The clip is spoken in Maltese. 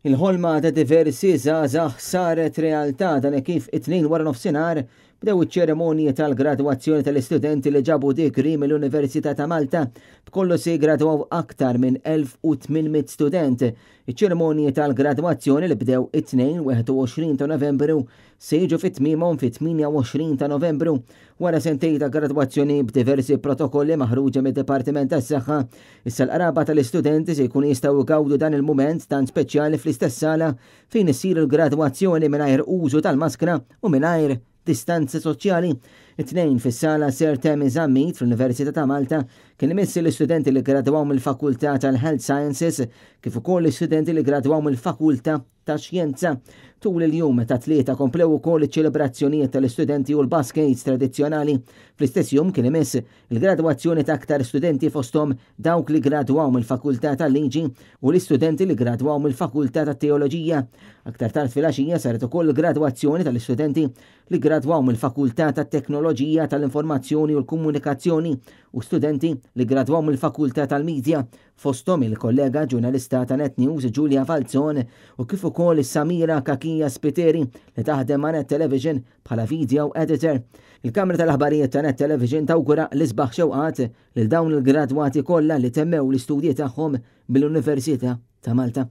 Il-ħolma ta' diversi żgħażagħ saret realtà dan hekk kif it-Tnejn wara nofsinhar bdew iċ-ċerimonji tal-gradwazzjoni tal-istudenti li ġabu degree mill-Università ta' Malta. B'kollox se jiggradwaw aktar minn 1800 student. Iċ-ċerimonji tal-gradwazzjoni li bdew it-Tnejn 21 ta' Novembru se jiġu fi tmiemhom fit-28 ta' Novembru. Wara sentejn ta' gradwazzjoni b'diversi protokolli maħruġa mid-Dipartiment tas-Saħħa, issa l-qraba tal-istudenti se jkunu jistgħu jgawdu dan il-mument tant speċjali fl-istess sala fejn issir il-gradwazzjoni mingħajr użu tal-maskra u mingħajr distanza soċjali. It-Tnejn fis-sala Sir Temi Zammit fl-Università ta' Malta kien imiss l-istudenti li ggradwaw mill-Fakultà tal-Health Sciences kif ukoll l-istudenti li ggradwaw mill-Fakultà tax-Xjenza. Tul il-jum tat-Tlieta komplew ukoll iċ-ċelebrazzjonijiet tal-istudenti u l-baskets tradizzjonali. Fl-istess jum kien imiss il-gradwazzjoni ta' aktar studenti fosthom dawk li ggradwaw mill-Fakultà tal-Liġi u l-istudenti li ggradwaw mill-Fakultà tat-Teoloġija. Aktar tard filgħaxija saret ukoll il-gradwazzjoni tal-istudenti li ggradwaw mill-Fakultà tat-Teknoloġija tal-Informazzjoni u l-Komunikazzjoni u studenti li ggradwaw mill-Fakultà tal-Media fosthom il-kollega ġurnalista ta' Net News Julia Falzon u kif ukoll Samira Cachia Spiteri li taħdem ma' Net Television bħala video editor. Il-Kamra tal-Aħbarijiet ta' Net Television tawgura l-isbaħ xewqat lil dawn il-gradwati kollha li temmew l-istudji tagħhom mill-Università ta' Malta.